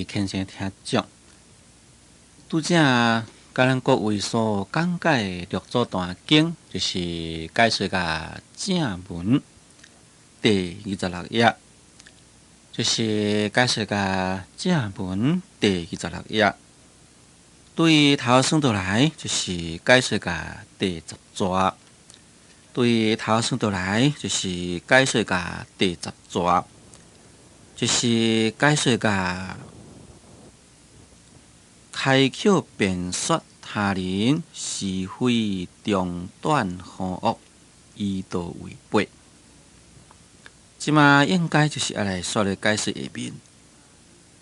虔誠聽眾，拄才共咱各位所講解的六祖壇經，就是解說甲正文第26頁，就是解說甲正文第二十六頁。對頭算倒來，就是解說甲第十逝。對頭算倒來，就是解說甲第十逝。就是解說甲開口辯說他人是非長短好惡，依道違背。這馬應該就是愛來煞來解釋下面。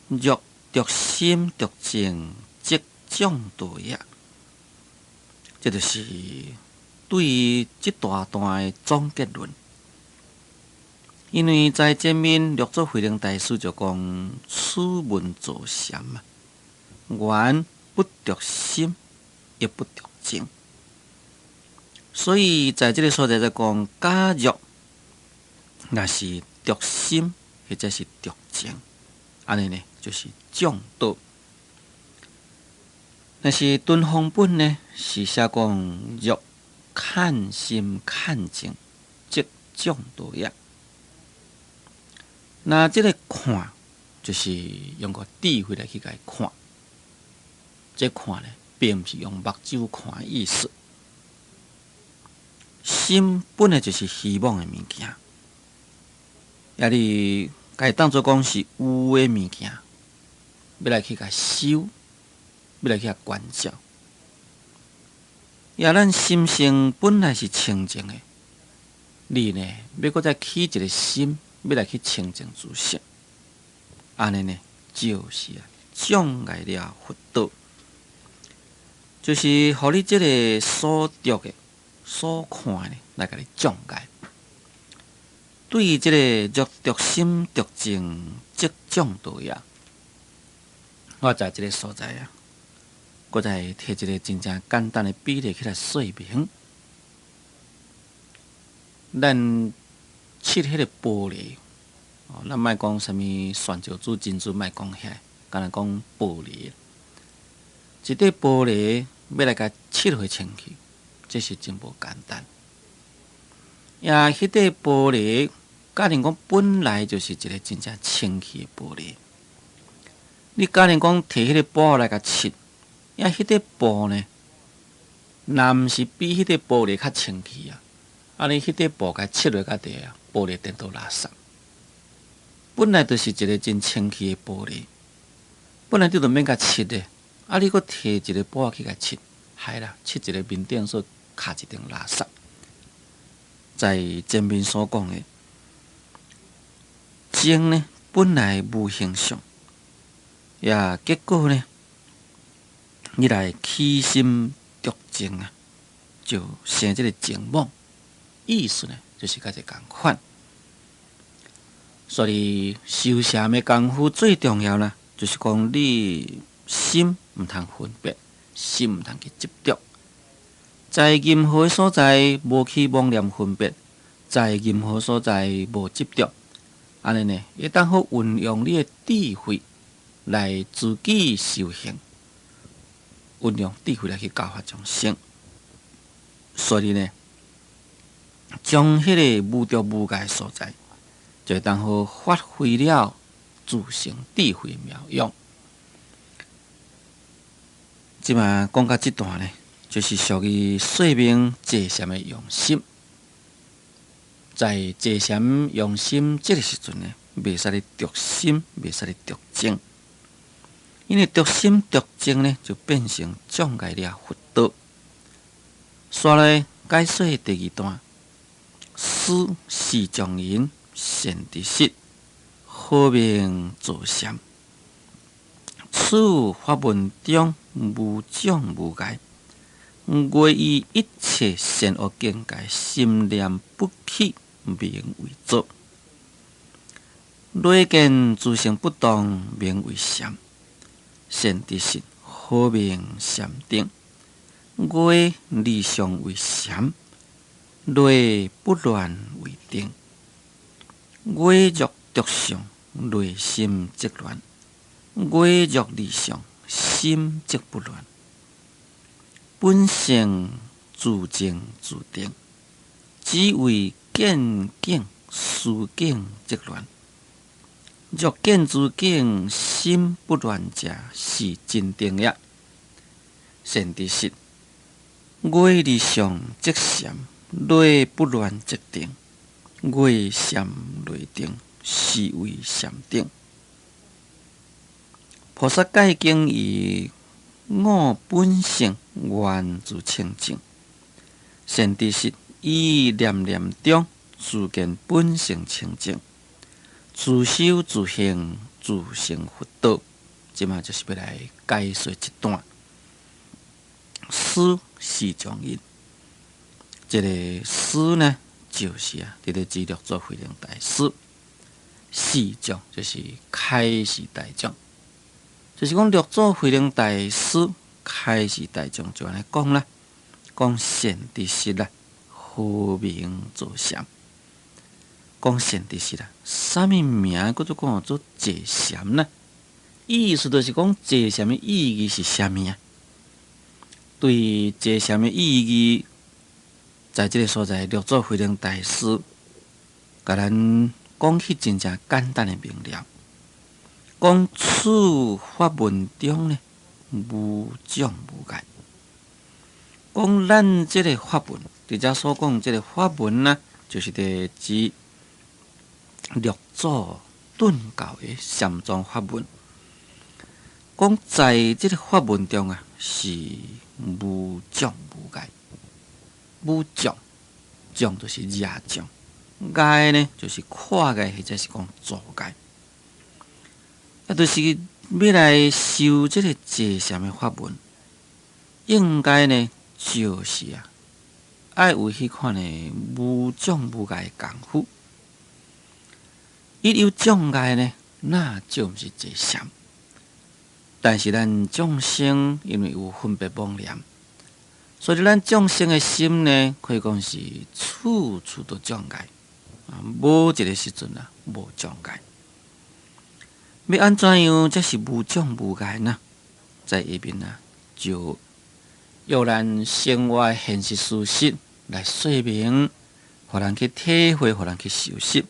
若著心著證，則障道也。這就是對這大段的總結論。因為在前面六祖慧能大師就講此門坐禪嘛，緣不著心，亦不著證，所以在這个所在就講，假若若是著心或者是著證，按呢呢就是障道。但是敦煌本呢是寫講若看心看證，則障道也。那這个看，就是用個智慧來去共看。這看呢，並毋是用目睭看的意思。心本來就是虛妄的物件，抑你共伊當做講是有的物件，欲來去共修，欲來去共觀照。抑咱心性本來是清淨的，你呢，欲閣再起一个心，欲來去清淨自性，按呢呢，就是啊，障礙了佛道，就是予你這个所著的、所看的來共你障礙。對於這个若著心著證，則障道也。我在這个所在啊，閣再提一个真正簡單的比例起來說明，咱拭彼个玻璃，哦，咱莫講啥物旋石子、珍珠，莫講遐，干焦講玻璃。一塊玻璃欲來共拭予清氣，這是真無簡單。也彼塊玻璃，假如講本來就是一个真正清氣的玻璃，你假如講提彼个布來共拭，也彼塊布呢，若毋是比彼塊玻璃較清氣啊？啊！你彼塊布共拭落較地啊，玻璃顛倒垃圾。本來就是一个真清氣的玻璃，本來你就免共拭的，啊！你閣提一个布去共拭，害啦，拭一个面頂所卡一頂垃圾。在前面所講的，證呢本來無形相，也結果呢，你來起心著證啊，就生這个證妄。意思呢，就是佮這仝款。所以修禪的功夫最重要啦，就是講你心毋通分別，心毋通去執著，在任何所在無起妄念分別，在任何所在無執著，按呢呢，會當好運用你的智慧來自己修行，運用智慧來去教化眾生。所以呢，將彼个無著無礙所在，就會當好發揮了自性智慧的妙用。這馬講到這段呢，就是屬於說明坐禪的用心。在坐禪用心這个時陣呢，袂使咧著心，袂使咧著證，因為著心著證呢，就變成障礙了佛道。煞來解說第二段。斯是眾人善知識，號名坐禪。此法門中無障無礙，越於一切善惡境界，心念不起，名為坐。內見自性不動，名為禪。善知識，號名禪定。越離相為禪。內不亂為定，越若著相，內心則亂。我若離相，心則不亂。本性自淨自定，只為見境思境則亂。若見諸境，心不亂者，是真定也。善知識，我離相則禪，內不亂則定，外禪內定，是為禪定。菩薩戒經以我本性源自清淨，善知識以念念中自見本性清淨，自修自行自成佛道。這馬就是欲來解說這段。師示眾印，這个師呢，就是啊，佇咧指六祖慧能大師，示眾就是開示大眾。就是講六祖慧能大師開示大眾就按呢講啦，講善知識啦，何名坐禪？講善知識啦，啥物名叫做講做坐禪呢？意思就是講坐禪的意義是啥物啊？對坐禪的意義，在這个所在，六祖慧能大師共咱講起真正簡單的明了。講此法門中呢，無障無礙。講咱這个法門，佇遮所講這个法門呢，就是佇指六祖頓教的禪宗法門。講在這个法門中啊，是無障無礙。無障，障就是邪障，礙呢就是跨界或者是講阻礙。啊，就是欲來修這个坐禪的法門，應該呢，就是啊，愛有彼款的無障無礙的功夫。一有障礙呢，那就毋是坐禪。但是咱眾生因為有分別妄念，所以咱眾生的心呢，可以講是處處都障礙，啊，無一个時陣啊，無障礙。欲按怎樣才是無障無礙呢？在下面啊，就用咱生活現實事實來說明，予咱去體會，予咱去修習。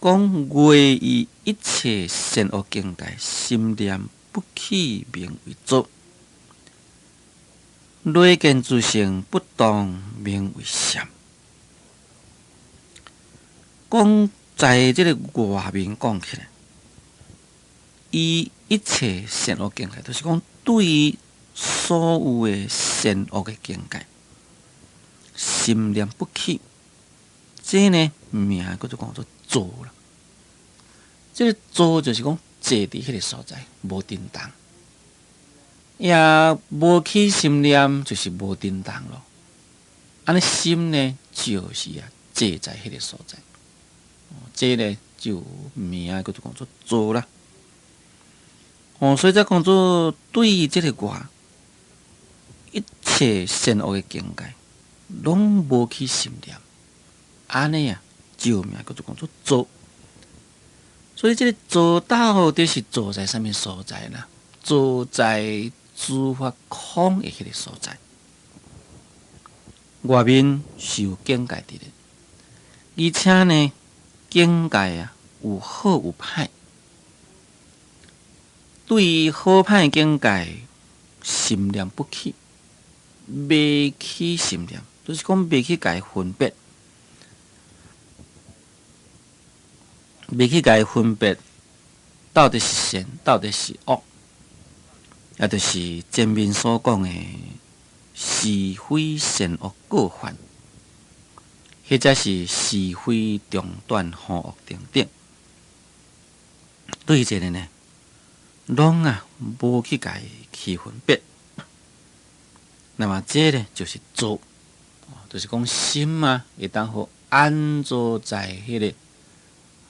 講外於一切善惡境界，心念不起名為坐；內見自性不動，名為禪。講在這个外面講起來，以一切善惡境界，就是講對所有的善惡的境界，心念不起，這呢名叫做講做坐啦。這个坐就是講坐佇彼个所在，無振動，也無起心念，就是無振動咯。按呢心呢，就是啊坐在彼个所在，這呢就名叫做講做坐啦。哦，所以才講做對這个外一切善惡的境界，攏無起心念，按呢啊，就名叫做講做坐。所以這个坐到底是坐在啥物所在呢？坐在諸法空的彼个所在，外面是有境界佇咧，而且呢，境界啊有好有歹。對好歹境界，心念不起，袂起心念，就是講袂去共伊分別，袂去共伊分別，到底是善，到底是惡，也就是前面所講的是非善惡過患，或者是是非長短好惡等等，對這个呢，攏啊無去共伊去分別，那麼這呢就是坐，就是講心啊會當予安坐在彼个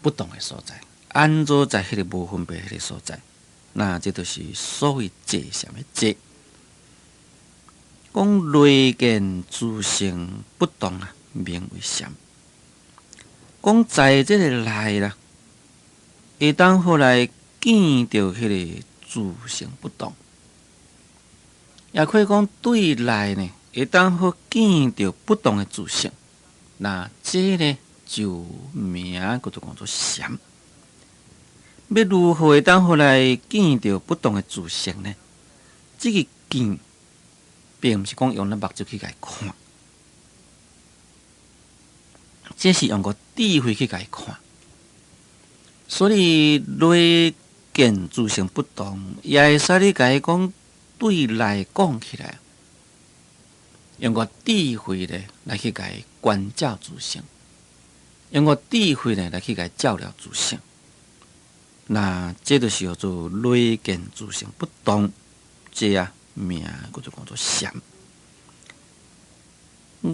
不動的所在，安坐在彼个無分別彼个所在，那這就是所謂坐禪的坐。講內見自性不動啊，名為禪。講在這个內啦，會當予來見著彼个自性不動，也可以講對內呢，會當好見著不動的自性。那這呢就名叫做講做禪。欲如何會當好來見著不動的自性呢？這个見，並毋是講用咱目睭去共伊看，這是用個智慧去共伊看。所以，內見自性不動，也會使你共伊講對內講起來，用個智慧咧來去共伊觀照自性，用個智慧咧來去共伊照料自性。那這就是叫做內見自性不動，這啊名叫做講做禪。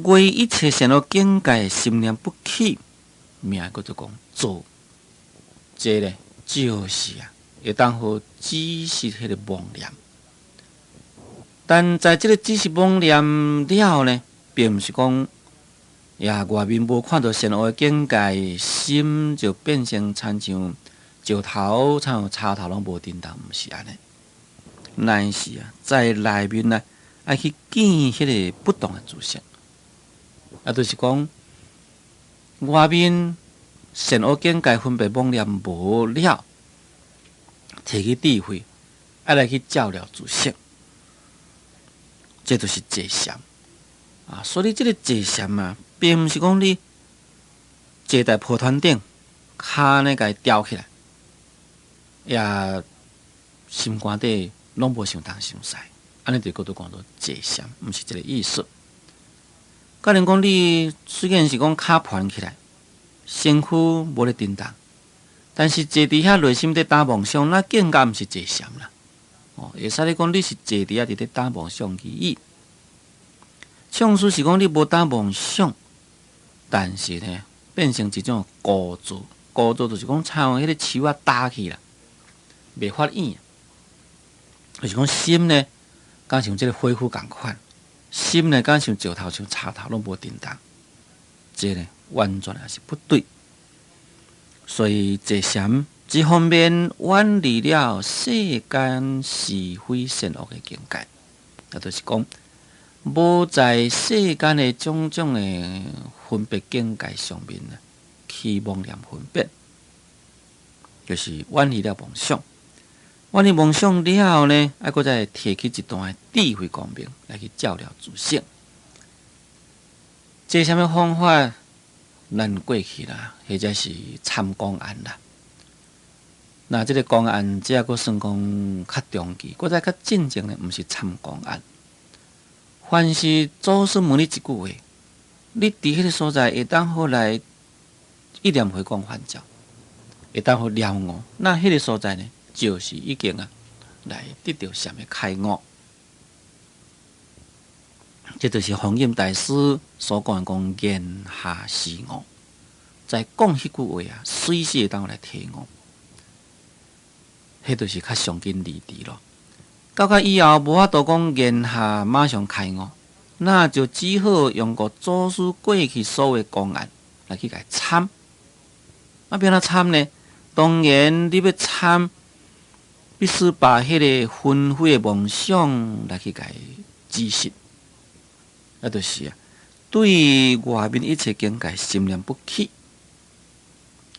外一切善惡境界心念不起，名叫做講坐。這咧就是啊，會當予止息彼个妄念。但在這个止息妄念了呢，並毋是講呀外面無看著善惡的境界，心就變成親像石頭、親像柴頭攏無振動，毋是按呢。乃是啊，在內面呢，愛去見彼个不動的自性，啊，就是講外面善惡境界分別妄念無了，提起智慧，愛來去照料自性，這就是坐禪啊。所以這个坐禪啊，並毋是講你坐佇蒲團頂，跤呢共伊吊起來，也心肝底攏無想東想西，按呢就叫做講做坐禪，毋是這个意思。假如講你雖然是講跤盤起來，身軀無咧振動，但是坐佇遐內心佇打妄想，那更加毋是坐禪啦。哦，會使你講你是坐佇遐佇咧打妄想而已。縱使是講你無打妄想，但是呢，變成一種孤坐，孤坐就是講像彼个樹仔焦去啦，袂發影。就是講心呢，敢像這个火斧仝款，心呢敢像石頭像柴頭攏無振動，這个完全也是不對。所以坐禪一方面遠離了世間是非善惡的境界，也就是講，無在世間的種種的分別境界上面呢，起妄念分別，就是遠離了妄想。遠離妄想了後呢，愛閣再提起一段的智慧光明來去照料自性。這啥物方法？咱過去啦，或者是參公案啦。那這个公案，這閣算講較中期，閣再較進前的，毋是參公案。凡是祖師問你一句話，你佇彼个所在會當好來一念回光返照，會當好了悟，那彼个所在呢，就是已經啊來得著禪的開悟。這就是弘忍大師所講的講言下時悟，在講彼句話啊，隨時會當來體悟，彼就是較上緊離智咯。到較以後無法度講言下馬上開悟，那就只好用個祖師過去所有的公案來去共伊參。啊，欲按怎參呢？當然你欲參，必須把彼个紛飛的妄想來去共伊止息。啊，就是啊，對外面一切境界心念不起，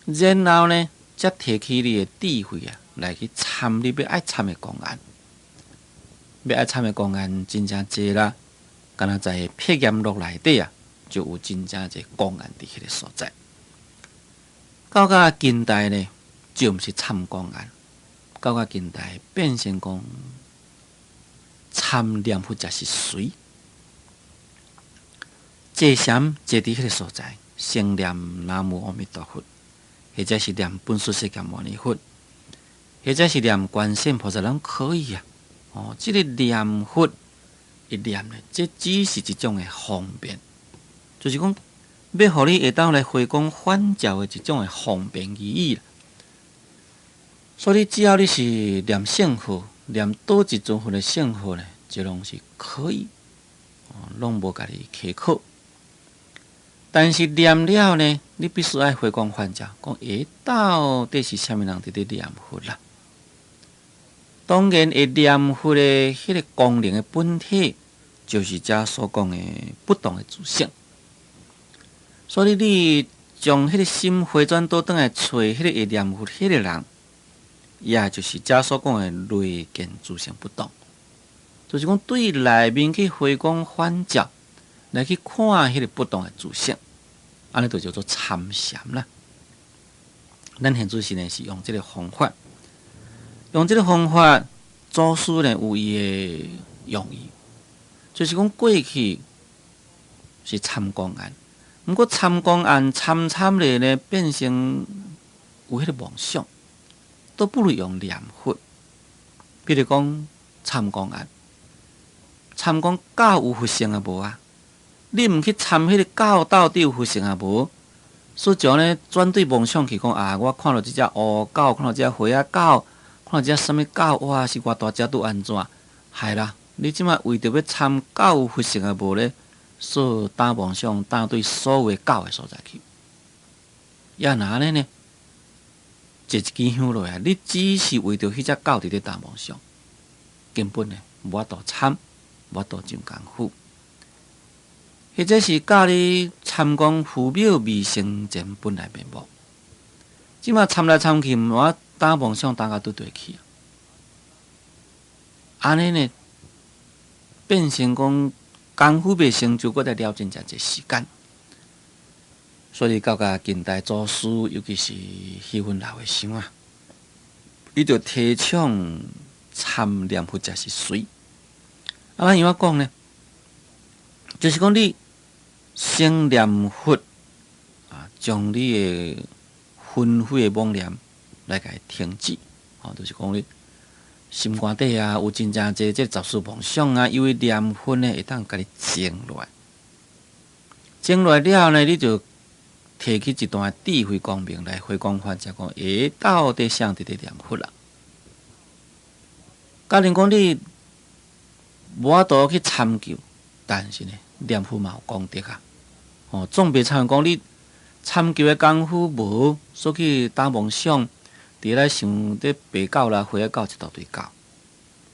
然後呢，才提起你的智慧啊，來去參你欲愛參的公案。欲愛參的公案真正濟啦，敢若在《遍言錄》內底啊，就有真正濟公案佇彼个所在。到較近代呢，就毋是參公案，到較近代變成講參念佛者是隨。坐禪坐佇彼个所在，先念南無阿彌陀佛，或者是念本師釋迦牟尼佛，或者是念觀世音菩薩，攏可以啊。哦，這个念佛一念呢，這只是一種的方便，就是講欲予你會當來回光返照的一種的方便而已啦。所以只要你是念聖號，念佗一尊佛的聖號呢，這攏是可以，哦，攏無共你苛刻。但是念了呢，你必須愛回光返照，講欸，到底是啥物人佇咧念佛啦？當然會念佛的彼个功能的本體，就是遮所講的不動的自性。所以你將彼个心回轉倒轉來揣彼个會念佛彼个人，也就是遮所講的內見自性不動，就是講對內面去回光返照，來去看彼个不動的自性，按呢就叫做參禪啦。咱現在是呢，是用這个方法。用這个方法，祖師呢有伊的用意，就是講過去是參公案，毋過參公案參參咧呢，變成有彼个妄想，倒不如用念佛。比如講參公案，參講狗有佛性啊無啊？你毋去參彼个狗到底有佛性啊無？所以將呢轉對妄想去講啊，我看著這隻烏狗，看著這隻花仔狗。看這啥物狗，哇，是偌大隻拄按怎？係啦，你這馬為著欲參狗有佛性啊無咧，所打妄想打對所有狗的所在去。也若按呢呢？坐一支香落來，你只是為著彼隻狗佇咧打妄想，根本呢無法度參，無法度上功夫。或者是教你參講父母未生前本來面目，這馬參來參去，毋我打妄想打甲拄對去，按呢呢變成講功夫袂成就，閣再了真誠濟時間。所以到甲近代祖師，尤其是虛雲老和尚啊，伊就提倡參念佛才是隨。啊，咱怎講呢？就是講你先念佛啊，將你的紛飛的妄念來共伊停止，吼，就是講你心肝底啊有真正濟這雜事妄想啊，因為念佛呢會當共你靜落來，靜落來了後呢，你就提起一段智慧光明來回光返照，講欸，到底啥佇咧念佛啦？假如講你無法度去參究，但是呢，念佛嘛有功德啊！哦，總袂親像講你參究的功夫無，所以打妄想，佇咧想這白狗啦、花仔狗一大堆狗，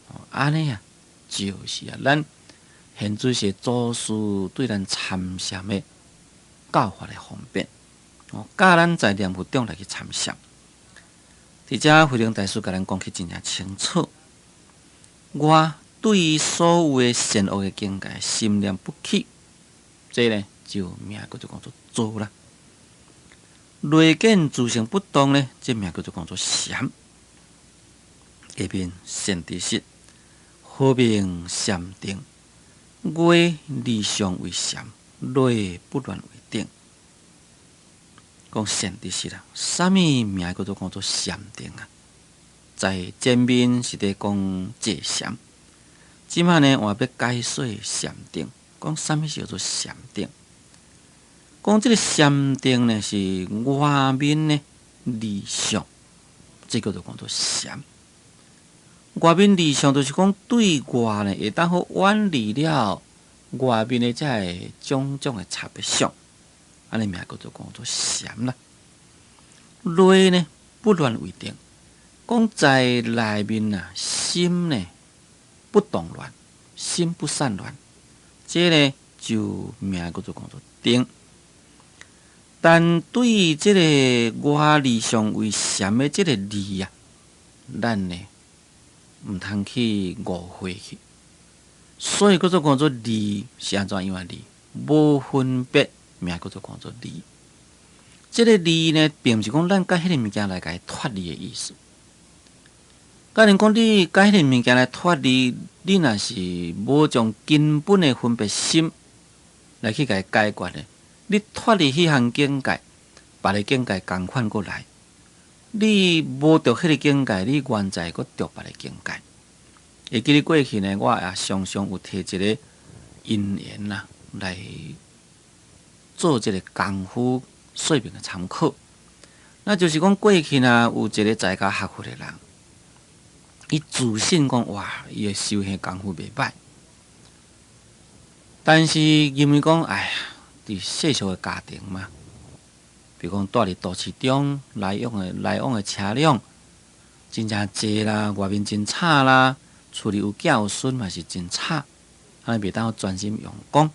哦，按呢啊，就是啊，咱現在是祖師對咱參禪的教法的方便，哦，教咱在念佛中來去參禪。佇遮慧能大師共咱講起真正清楚，我對所有的善惡的境界心念不起，這呢就名叫做講做做啦。內見自性不動呢，這名叫做講做禪。下面善知識，何名禪定？外離相為禪，內不亂為定。講善知識啦，啥物名叫做講做禪定啊？在前面是佇講坐禪，這擺呢換欲解說禪定，講啥物叫做禪定？講這个禪定呢是外面呢離相，這叫做講做禪。外面離相就是講對外呢會當好遠離了外面的這个種種的差別相，按呢名叫做講做禪啦。內呢不亂為定，講在內面啊心呢不動亂，心不散亂，這呢就名叫做講做定。但對這个外離相為禪的這个理啊，咱呢毋通去誤會去。所以叫做講做離是按怎樣的離？無分別，名叫做講做離。這个離呢，並毋是講咱共彼个物件來共伊脫離的意思。假如講你共彼个物件來脫離，你若是無將根本的分別心來去共伊解決的，你脫離彼項境界，別个境界仝款閣來，你無著彼个境界，你原在閣著別个境界。會記得過去呢，我也常常有提一个因緣啦，來做這个功夫說明的參考。那就是講過去呢，有一个在家學佛的人，伊自信講哇，伊的修行功夫袂䆀，但是因為講哎呀，佇世俗的家庭嘛，比如講蹛佇都市中來往的來往的車輛，真正濟啦，外面真吵啦，厝裡有囝有孫嘛是真吵，按呢袂當專心用功。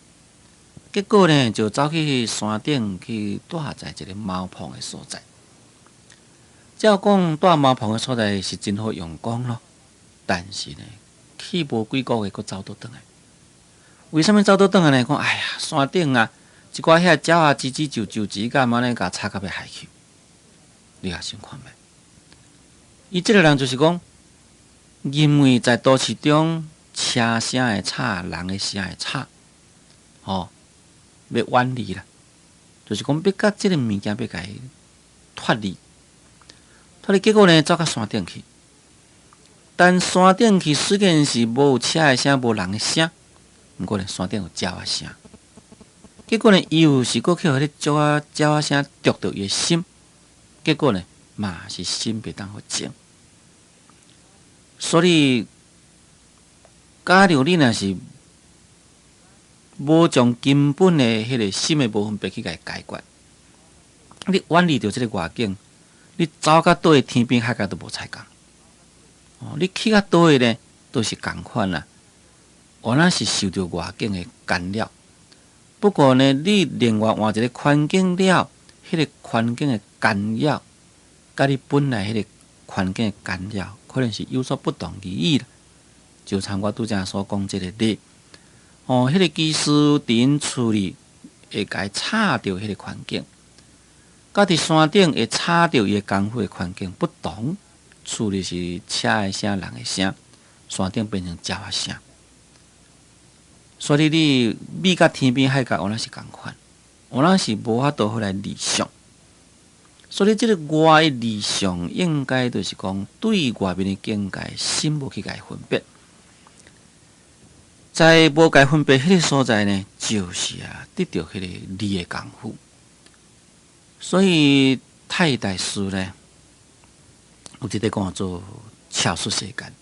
結果呢，就走去山頂去蹛在一个茅棚的所在。照講蹛茅棚的所在是真好用功咯，但是呢，去無幾個月，閣走倒轉來。為啥物走倒轉來呢？講哎呀，山頂啊，一寡遐鳥仔吱吱啾啾吱甲按呢共吵甲欲害去。你也想看覓？伊這个人就是講，因為在都市中，車聲會吵，人的聲會吵，吼，欲遠離啦，就是講欲佮這个物件欲共伊脫離，脫離結果呢，走到山頂去。但山頂去雖然是無有車的聲，無人的聲，毋過呢，山頂有鳥仔聲。結果呢，又是閣去予彼个鳥仔聲著著伊的心，結果呢，嘛是心袂當予靜。所以，假如你若是無將根本的彼个心的無分別去共伊解決，你遠離著這个外境，你走到佗位天邊海角都無彩仝。哦，你去到佗位呢，都是仝款啦。原來是受著外境的干擾。不過呢，你另外換一个環境了，彼个環境的干擾，佮你本來彼个環境的干擾，可能是有所不同而已啦。就參我拄才所講這个例，哦，彼个技師佇𪜶厝裡會共伊吵著彼个環境，佮佇山頂會吵著伊的功夫的環境不同。厝裡是車的聲、人的聲，山頂變成鳥仔聲。所以你比佮天邊海角，原來是仝款，原來是無法度好來離相。所以這个外的離相，應該就是講對外面的境界，心無去共伊分別，在無共伊分別彼个所在呢，就是啊得著彼个離的功夫。所以太大師呢，有一个講做超出世間，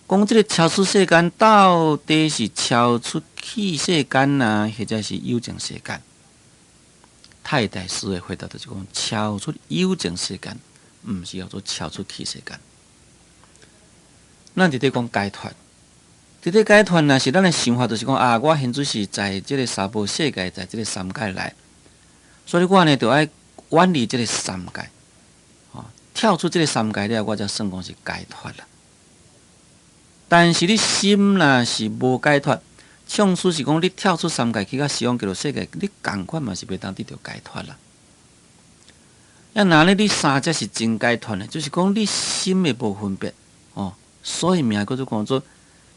講這个超出世間到底是超出器世間啊，或者是有情世間？太大師的回答就是講，超出有情世間，毋是叫做超出器世間。咱佇咧講解脫，佇咧解脫若是咱的想法，就是講啊，我現在是在這个娑婆世界，在這个三界內，所以我呢就愛遠離這个三界。跳出這个三界了，我才算講是解脫啦。但是你心若是無解脫，縱使是講你跳出三界去到西方極樂世界，你仝款嘛是袂當得著解脫啦。啊，若呢你啥才是真解脫呢？就是講你心的無分別哦，所以名叫做講做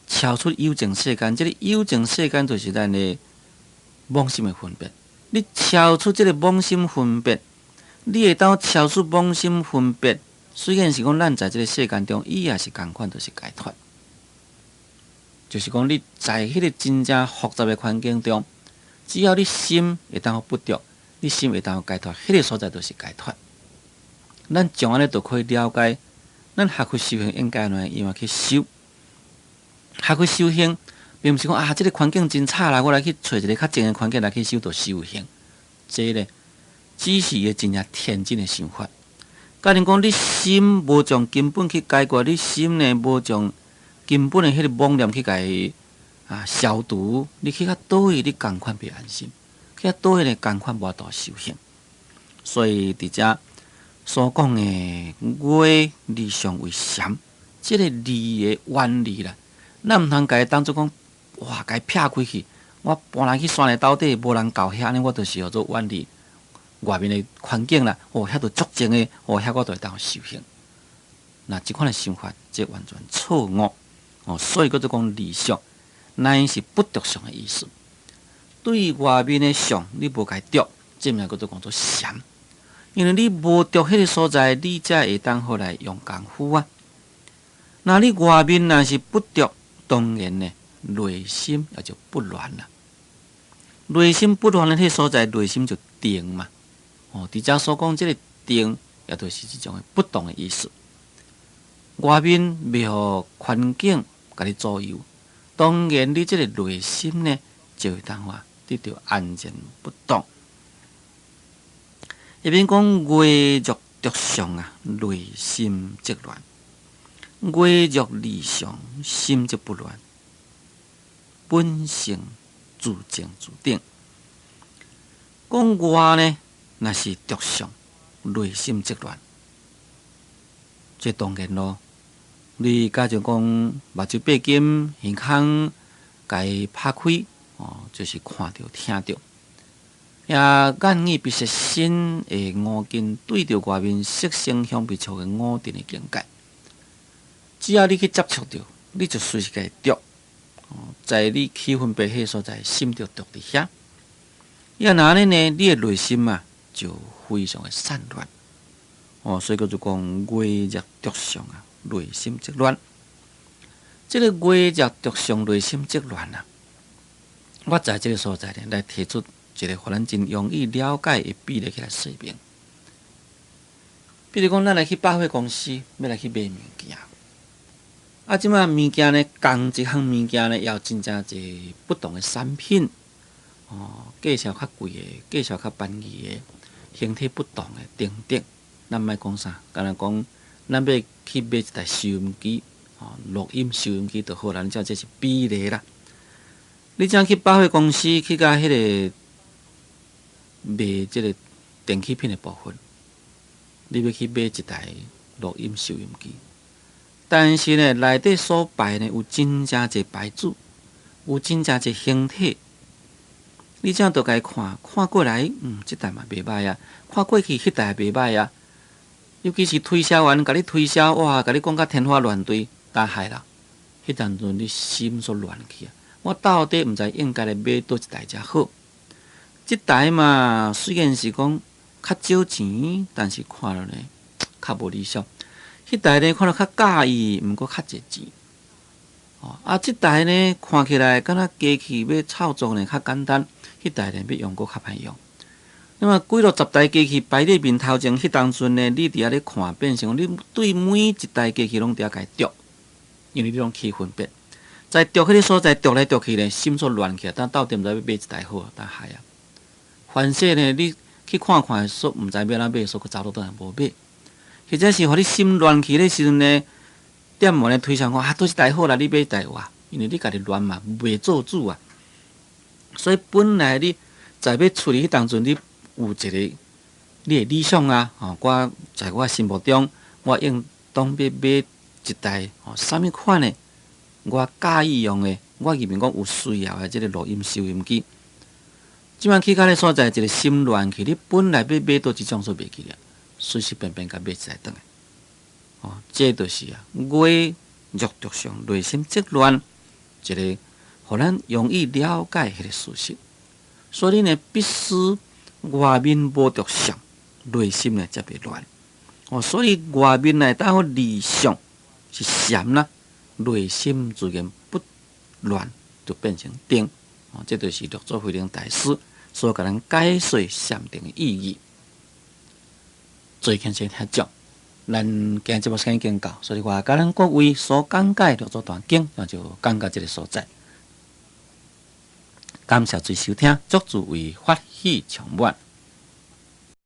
超出有情世間。這个有情世間就是咱的妄心的分別。你超出這个妄心分別。你會當超出妄心分別，雖然是講咱在這个世間中，伊也是仝款，就是解脫。就是講你在彼个真正複雜的環境中，只要你心會當不著，你心會當解脫，彼个所在就是解脫。咱從按呢就可以了解，咱學佛修行應該按怎樣去修。學佛修行，並毋是講啊，這个環境真吵啦，我來去揣一个較靜的環境來去修就修行。這个只是伊個真正天真的想法。假如講你心無將根本去解決，你心呢無將根本的彼個妄念去共伊啊消除，你去到佗位，你仝款袂安心；去到佗位呢，仝款無法度修行。所以佇遮所講的外離相為禪，這个離的原理啦，咱毋通共伊當做講，哇，共伊撇開去，我搬來去山的斗底，無人𠢕遐，按呢我就是叫做遠離外面的環境啦，哦，遐就足靜的，哦，遐我就會當修行。那這款的想法，這完全錯誤哦。所以叫做講離相，乃是不著相的意思。對外面的相，你無共伊著，這名叫做講做禪。因為你無著彼个所在，你才會當好來用功夫啊。那你外面若是不著，當然呢，內心也就不亂啦。內心不亂的彼个所在，內心就定嘛。哦，佇遮所講這个定，也就是這種的不動的意思。外面袂予環境共你左右，當然你這个內心呢，就會當話得著安靜不動。下面講外若著相啊，內心則亂。外若離相，心則不亂，本性自淨自定。講外呢，若是著相，內心則亂。這當然咯。你假如講目睭閉緊，耳孔共伊拍開，哦，就是看著聽著。也眼耳鼻舌身的五根對著外面色聲香味觸的五蘊的境界，只要你去接觸著，你就隨時共伊著。在你起分別彼所在，心就著佇遐。啊若按呢呢，你的內心啊就非常的散亂。哦，所以叫做講外若著相啊，內心則亂。這个外若著相，內心則亂啊。我在這个所在呢，來提出一个予咱真容易了解的比例起來說明。比如講，咱來去百貨公司，欲來去買物件。啊，這擺物件呢，仝一項物件呢，也有真正濟不同的產品。哦，價錢較貴的，價錢較便宜的，形體不同的等等。咱莫講啥，干焦講，咱欲去買一台收音機，哦，錄音收音機就好啦。咱這這是比例啦。你這去百貨公司去共彼个賣這个電器品的部分，你欲去買一台錄音收音機，但是呢，內底所擺呢有真正濟牌子，有真正濟形體，你這樣就共伊看，看過來，這台嘛袂䆀啊，看過去，彼台也袂䆀啊。尤其是推銷員共你推銷，哇，共你講甲天花亂墜，但害啦，彼當陣你心煞亂去啊！我到底毋知應該來買佗一台才好？這台嘛，雖然是講較少錢，但是看落呢較無理想。彼台呢看落較佮意，毋過較濟錢。哦，啊，這台呢看起來敢若機器欲操作呢較簡單，彼台呢欲用閣較歹用。那麼幾落十台機器擺佇面頭前，彼當陣呢，你佇遐咧看，變成你對每一台機器攏佇遐共伊著，因為你攏起分別，在著彼个所在著來著去呢，心煞亂去，但到底毋知欲買一台好，但害啊！凡勢呢，你去看看，煞毋知欲按怎買，所以閣走倒轉來無買，或者是予你心亂去的時陣呢，店員咧推銷講啊，佗一台好啦，你買一台哇，因為你家己亂嘛，袂做主啊，所以本來你在欲出去彼當陣，你有一个你的理想啊，吼，我在我心目中，我應當欲買一台吼，啥物款的，我佮意用的，我認為講有需要的這个錄音收音機。這擺去到彼所在，一个心亂去，你本來欲買佗一種，煞袂記咧，隨隨便便共買一台轉來。哦，這就是啊，外若著相，內心則亂，一个予咱容易了解彼个事實。所以呢，必須外面無著相，內心呢才袂亂。哦，所以外面內當離相是禪啦，內心自然不亂，就變成定。哦，這就是六祖慧能大師所共咱解說禪定的意義。最近先聽講，咱今日節目時間已經到，所以我共咱各位所講解六祖壇經，那就講到這个所在。感謝諸收聽，祝諸位法喜充滿。